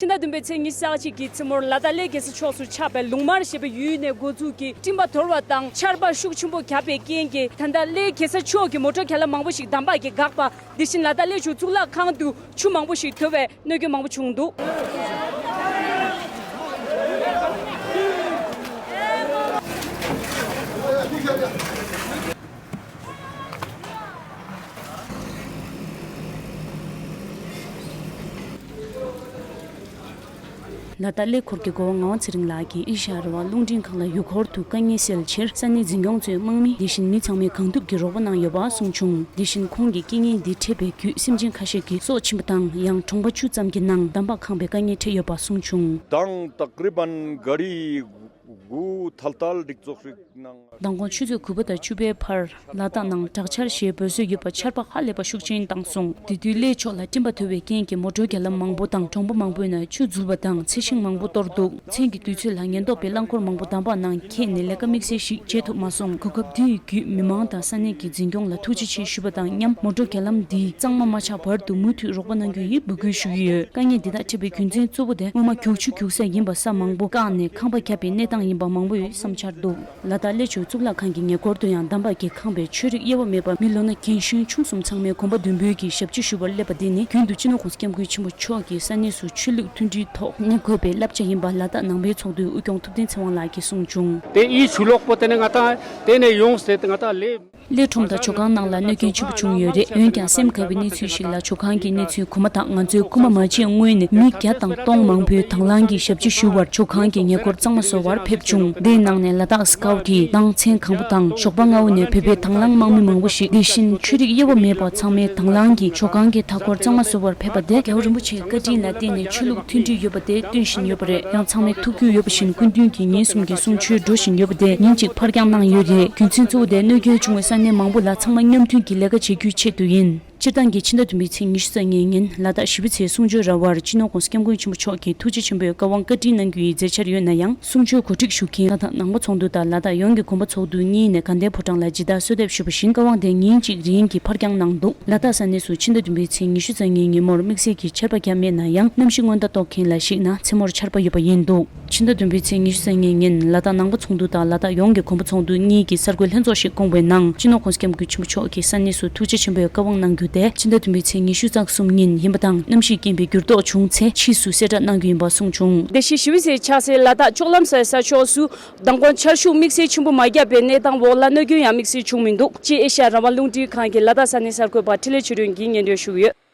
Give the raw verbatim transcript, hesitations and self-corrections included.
ཕྱི་ཟླ་བདུན་པའི་ཚེས་ཉི་ཤུ་རྩ་གཅིག་གི་མཚན་མོར་ལ་དྭགས་གླེ་གེ་སར་ཕྱོགས་སུ་ཆགས་པའི་ལུང་དམར་ཞེས་པའི་ཡུལ་ནས་འགོ་འཛུགས་ཀྱིས་སྤྲིན་པ་དོར་བ་དང་ཆར་པ་ཤུགས་ཆེན་པོ་བརྒྱབ་པའི་རྐྱེན་གྱིས། ད་ལྟ་གླེ་གེ་སར་ཕྱོགས་ཀྱི་མོ་ཊ་རྒྱ་ལམ་མང་པོ་ཞིག་འདམ་བག་གིས་འགག་པ། དེ་བཞིན་ལ་དྭགས་གླེ་ཆུ་གཙུག་ལག་ཁང་དུ་ཆུ་མང་པོ་ཞིག་དོར་བའི་གནོད་སྐྱོན་མང་པོ་བྱུང་འདུག། ལ་དྭགས་གླེ་འཁོར་གྱི་འགོ་བ་ངག་དབང་ཚེ་རིང་ལགས་ཀྱིས་ཨེ་ཤ་ཡ་རང་དབང་རླུང་འཕྲིན་ཁང་ལ་ཡུལ་སྐོར་དུ་དཀའ་ངལ་སེལ་ཕྱིར་ས་གནས་འཛིན་སྐྱོང་གཙོས་དམག་མི་དེ་བཞིན་མི་ཚང་མས་གང་ཐུབ་ཀྱིས་རོགས་པ་གནང་ཡོད་པ་གསུངས་བྱུང་། དེ་བཞིན་ཁོང་གིས་རྐྱེན་ངན་འདི་འཕྲད་པའི་བརྒྱུད་སེམས་ཅན་ཁ་ཤས་ཀྱི་སྲོག་ཕྱིན་པ་དང་ཡང་གྲོང་པ་བཅུ་ཙམ་གྱི་ནང་འདམ་བག་ཁེངས་པའི་དཀའ་ངལ་འཕྲད་ཡོད་པ་གསུངས་བྱུང་། དང་། ཏག་རི་བན་ག་རི་དགུ་ཐལ་ཐལ་སྒྲིག་བཙོག་ཞིག་གནང་། མདང་དགོང་ཆུ་ཚོད་དགུ་པ་དང་བཅུ་པའི་བར་ལ་དྭགས་ནང་དྲག་ཆར་ཞེས་འབོད་སྲོལ་ཡོད་པ་ཆར་པ་ཧ་ལས་པ་ཤུགས་ཆེན་བཏང་སོང་། དེ་དུས་གླེ་ཕྱོགས་ལ་སྤྲིན་པ་དོར་བའི་རྐྱེན་གྱིས་མོ་ཊ་རྒྱ་ལམ་མང་པོ་དང་གྲོང་པ་མང་པོའི་ནང་ཆུ་འཛུལ་བ་དང་ཚེ་ཤིང་མང་པོ་གཏོར་འདུག། མཚན་གྱི་དུས་ཚོད་ལ་ཉེན་རྟོག་པས་རླངས་འཁོར་མང་པོ་འདམ་བག་ནང་འཁྱེར་ནས་ལས་ཀ་དམིགས་བསལ་ཞིག་བྱེད་ཐུབ་མ་སོང་། གོ་སྐབས་འདི་ཡི་བརྒྱུད་མི་མང་དང་ས་གནས་ཀྱི་འཛིན་སྐྱོང་ལ་ཐུགས་རྗེ་ཆེ་ཞུ་བ་དང་མཉམ་མོ་ཊ་རྒྱ་ལམ་འདི་གཙང་མ་མ་ཆགས་བར་དུ་མུ་མཐུད་རོགས་པ་གནང་རྒྱུ་ཡིན་འབོད་སྐུལ་ཞུ་གི་ཡོད། དཀའ་ངལ་འདི་དག་འཕྲད་པའི་རྒྱུ་མཚན་གཙོ་བོ་དེ་སྔོན་མ་གྱོག་ཆུ་རྒྱུག་ས་ཡིན་པ་ས་མང་པོ་བཀག་ནས་ཁང་པ་བརྒྱབ་པའི་གནས་སྟངས་ཡིན་པ་མང་པོས་བསམ་འཆར་འདུག། ལ་དྭགས་གླེ་ཆུ་གཙུག་ལག་ཁང་གི་ཉེ་འཁོར་དུ་ཡང་འདམ་བག་གིས་ཁེངས་པའི་ཆོས་རིག་དབྱེ་བ་མེད་པ་མི་ལོ་ན་རྒན་གཞོན་ཆུང་གསུམ་ཚང་མས་གོམ་པ་མདུན་སྤོས་ཀྱིས་ཞབས་ཕྱི་ཞུ་བར་སླེབས་པ་འདི་ནི་རྒྱུན་དུ་སྤྱི་ནོར་༸གོང་ས་༸སྐྱབས་མགོན་ཆེན་པོ་མཆོག་གིས་ས་གནས་སུ་ཆོས་ལུགས་མཐུན་སྒྲིལ་ཐོག་གནས་དགོས་པའི་བསླབ་བྱ་ཡིན་པ་ལ་དྭགས་ནང་པའི་ཚོགས་འདུའི་དབུ་སྐྱོང་ཐུབ་བསྟན་ཚེ་དབང་ལགས་ཀྱིས་གསུངས་བྱུང་། དེ་ཡི་ཆུ་ལོག་པོ་དེ་ནས་ང་ཏང་དེ་ནས་ཡོངས་ཏེ་ང་ཏང་ལས། གླེ་ཁྲོམ་དང་ཇོ་ཁང་ནང་ལ་གནོད་སྐྱོན་ཆེན་པོ་བྱུང་ཡོད་རེད། འོན་ཀྱང་སེམས་དགའ་བའི་གནས་ཚུལ་ཞིག་ལ་ཇོ་ཁང་གི་གནས་ཚུལ་གོ་མ་ཐག་ང་ཚོའི་སྐུ་མ་མ་མཆིས་སྔོན་ནས་མི་བརྒྱ་དང་སྟོང་མང་པོས་དང་བླངས་ཀྱིས་ཞབས་ཕྱི་ཞུ་བར་ཇོ་ཁང་གི་ཉེ་འཁོར་གཙང་མ་བཟོ་བར་ཕེབས་བྱུང་། དེའི་ནང་ནས་ལ་དྭགས་སི་ཀའུ་ཊི་ནང་ཚན་གང་པོ་དང་ཞོགས་པ་སྔ་བོ་ནས་བོད་པའི་དང་བླངས་དམག་མི་མང་པོ་ཞིག་དེ་བཞིན་ཆོས་རིག་དབྱེ་བ་མེད་པ་ཚང་མས་དང་བླངས་ཀྱིས་ཇོ་ཁང་གི་མཐའ་འཁོར་གཙང་མ་བཟོ་བར་ཕེབས་པ་དེ་རྒྱལ་བ་རིན་པོ་ཆེའི་བཀའ་དྲིན་ལ་བརྟེན་ནས་ཆོས་ལུགས་མཐུན་སྒྲིལ་ཡོད་པ་དེ་སྟོན་བཞིན་ཡོད་པ་རེད། ཡང་ཚང་མས་ཐུགས་རྒྱུས་ཡོད་པ་བཞིན་སྐུ་མདུན་གྱིས་ཉིན་གསུམ་གྱི་གསུང་ཆོས་འགྲོ་བཞིན་ཡོད་པ་དེ་ཉིན་གཅིག་ཕར་འགྱངས་གནང་ཡོད་རེད། རྒྱུ་མཚན་གཙོ་བོ་དེ་གནོད་སྐྱོན་བྱུང་བའི་ས་གནས་མང་པོ་ལ་ཚང་མ་མཉམ་མཐུན་གྱིས་ལས་ཀ་བྱེད་རྒྱུའི་ཆེད་དུ་ཡིན། སྤྱིར་བཏང་གི་ཕྱི་ཟླ་བདུན་པའི་ཚེས་ཉི་ཤུ་རྩ་གཉིས་ཉིན་ལ་དྭགས་ཞི་བའི་ཚལ་གསུང་ཆོས་ར་བར་སྤྱི་ནོར་༸གོང་ས་༸སྐྱབས་མགོན་ཆེན་པོ་མཆོག་གིས་ཐུགས་རྗེ་ཆེན་པོའི་བཀའ་དབང་བཀའ་དྲིན་གནང་རྒྱུ་ཡི་མཛད་འཆར་ཡོད་ན་ཡང་གསུང་ཆོས་གོ་སྒྲིག་ཞུ་མཁན་ལ་དྭགས་ནང་པ་ཚོགས་འདུ་དང་ལ་དྭགས་ཡོངས་ཀྱི་དགོན་པ་ཚོགས་འདུ་གཉིས་ནས་དགའ་ལྡན་ཕོ་བྲང་ལ་ཇི་ལྟར་གསོལ་འདེབས་ཞུས་པ་བཞིན་བཀའ་དབང་དེ་ཉིན་གཅིག་རིང་གི་ཕར་འགྱངས་གནང་འདུག། ལ་དྭགས་ས་གནས་སུ་ཕྱི་ཟླ་བདུན་པའི་ཚེས་ཉི་ཤུ་རྩ་གཉིས་ཉིན་མོར་དམིགས་བསལ་གྱི་ཆར་པ་བརྒྱབ་མེད་ན་ཡང་གནམ་གཤིས་སྔོན་བརྡ་གཏོང་མཁན་ལ་གཞིགས་ན་མཚན་མོར་ཆར་པ་ཡོད་པ་ཡིན་འདུག། ཕྱི་ཟླ་བདུན་པའི་ཚེས་ཉི་ཤུ་རྩ་གཉིས་ཉིན་ལ་དྭགས་ནང་པ་ཚོགས་འདུ་དང་ལ་དྭགས་ཡོངས་ཀྱི་དགོན་པ་ཚོགས་འདུ་གཉིས་ཀྱིས་གསར་འགོད་ལྷན་ཚོགས་ཤིག་བསྐོངས་པའི་ནང་སྤྱི་ནོར་༸གོང་ས་༸སྐྱབས་མགོན་ཆེན་པོ་མཆོག་གིས་ས་གནས་སུ་ཐུགས་རྗེ་ཆེན་པོའི་བཀའ་དབང་གནང་རྒྱུ་དེ་ཕྱི་ཟླ་བདུན་པའི་ཚེས་ཉི་ཤུ་རྩ་གསུམ་ཉིན་ཡིན་པ་དང་གནམ་གཤིས་རྐྱེན་པས་འགྱུར་ལྡོག་བྱུང་ཚེ་ཕྱིས་སུ་གསལ་བསྒྲགས་གནང་རྒྱུ་ཡིན་པ་གསུངས་བྱུང་། བདེ་སྐྱིད་ཞི་བའི་ཚལ་ཆགས་སའི་ལ་དྭགས་ལྕོག་ལམ་སའི་ས་ཕྱོགས་སུ་མདང་དགོང་ཆར་ཤུགས་དམིགས་བསལ་ཆེན་པོ་མ་བརྒྱབ་པའི་གནས་སྟངས་འོག་ལ་གནོད་སྐྱོན་ཡང་དམིགས་བསལ་བྱུང་མི་འདུག་ཅེས་ཨེ་ཤ་ཡ་རང་དབང་རླུང་འཕྲིན་ཁང་གི་ལ་དྭགས་ས་གནས་གསར་འགོད་པ་འཕྲིན་ལས་ཆོས་སྒྲོན་གྱིས་སྙན་སྒྲོན་ཞུས་ཡོད།